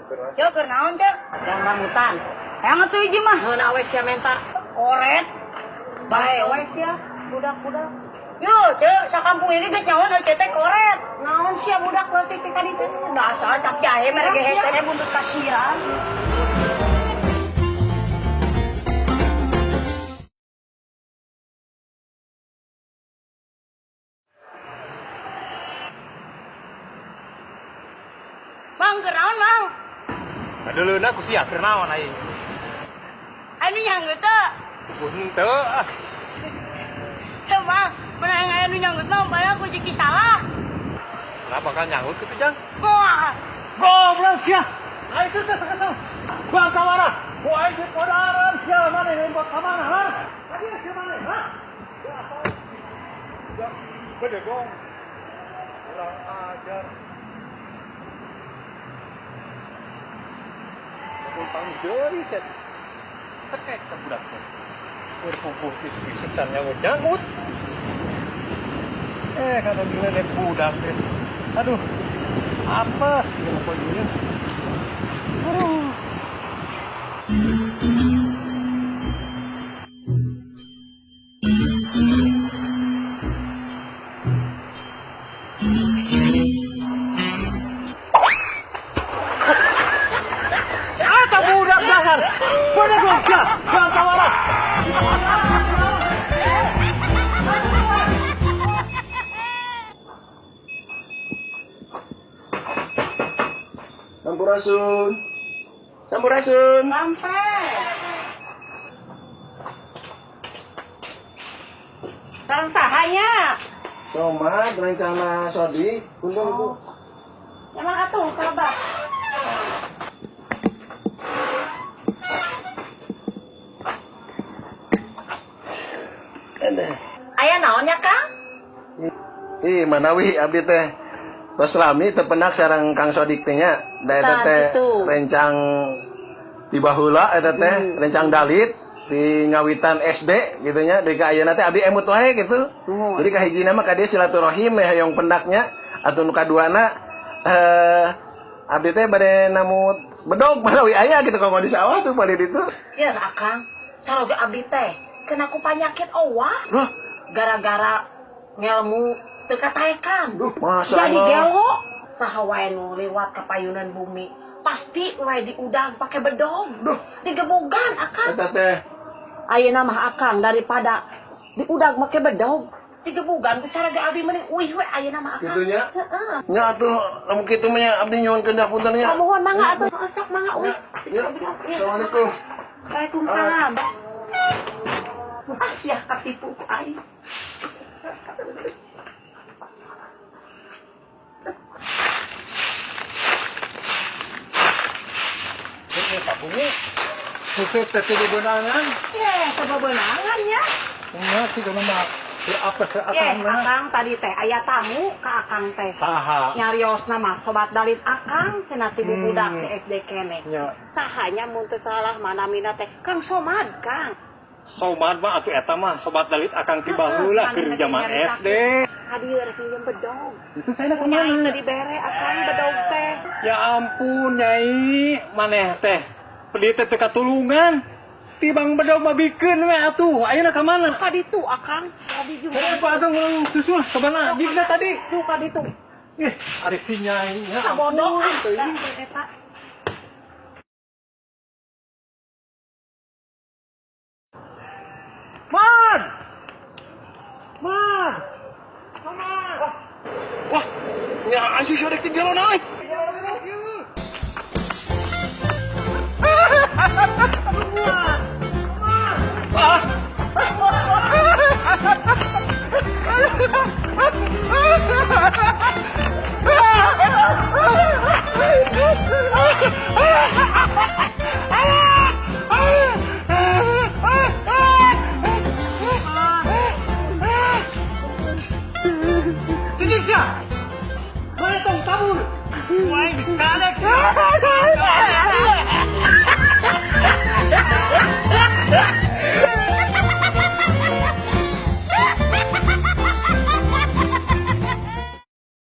Ceu keur naon ceu? Yang rambutan. Hayang atuh hiji mah. Ngeunah we sia menta. Koret. Bae we sia budak-budak. Yo, ceu, sakampung ini geus nyaho na ceu teh koret. Naon sia budak leutik teh ka ditu? Dasar cak jahe mere ge hese buntut kasiran. Bang, keur naon, Bang? Kadeuleuna ku sia keur naon aing? Anu nyanggut teu? Henteu ah. Teu, Bang. Menang aya nu nyanggut mah umpamana ku Ciki salah. Kenapa kan nyanggut kitu, Jang? Wah, goblok sia. Aing teh kesel. Bang kawara. Ku aing dipodaran sia maneh lempot ka mana, ha? Tadi sia maneh, ha? Ya, bedegong. Kurang ajar. Utang deui set. Tekek ka budak teh. Berpupuh kisah can nyangut-nyangut. Kada diledek budak teh. Aduh. Apes jeung poe ieu. Aduh. Sampurasun. Sampurasun. Sampai. Sareng sahanya? Somad rencana Sodi, punten Bu. Emang atuh kabar. Aya naonnya, Kang? Ih, manawi abdi teh. Tos lami teu penak sareng Kang Sodik teh nya. Da eta teh rencang di baheula eta teh, rencang dalit di ngawitan SD gitu nya. Deui ka ayeuna teh abdi emut wae gitu. Jadi kahijina mah ka dieu silaturahim hoyong pendaknya atuh nu kaduana abdi teh bade namut bedog manawi aya gitu kanggo di sawah tuh bade ditu. Sieun Akang, saroge abdi teh kena ku panyakit owah. Gara-gara ngelmu teu kataekan. Jadi gelo saha wae nu lewat ka payunan bumi pasti wae diudang pake bedog. Digebugan Akang. Eta teh. Ayeuna mah Akang daripada diudang make bedog, digebugan ku cara ge abdi mending uih we ayeuna mah Akang. Kitu nya? Heeh. Nya atuh lamun kitu mah nya abdi nyuhunkeun hapunten nya. Samuhun mangga atuh sok mangga uih. Assalamualaikum. Waalaikumsalam. Asyah katipu ku aing. Ini Pak Bumi, supir teh bebenangan. Ye, bebenangan ya. Nya sih kana mah apa seakang. Akang tadi teh aya tamu ka Akang teh. Saha? Nyariosna mah sobat dalit Akang cenah ti bubudak di SD keneh. Sahanya mun teu salah manamina teh Kang Somad, Kang. Somad mah atuh eta mah sobat dalit Akang ti baheula keur zaman SD. Hadieu rek minjem bedog. Itu saya ka mana? Nyai teu dibere Akang bedog teh. Ya ampun Nyai, maneh teh pedit teh teu katulungan. Tibang bedog mah bikeun we atuh. Ayeuna ka mana? Ka ditu Akang. Tadi juga. Kenapa atuh ngurang susul ka mana? Digna tadi. Tuh ka ditu. Ih, ari si Nyai nya. Sabodoh ah eta. Man! Man! Man! Wah, nya si Sodek di jalan euy. Titik sia. Mana tong kabur? Wah, dikanek sia.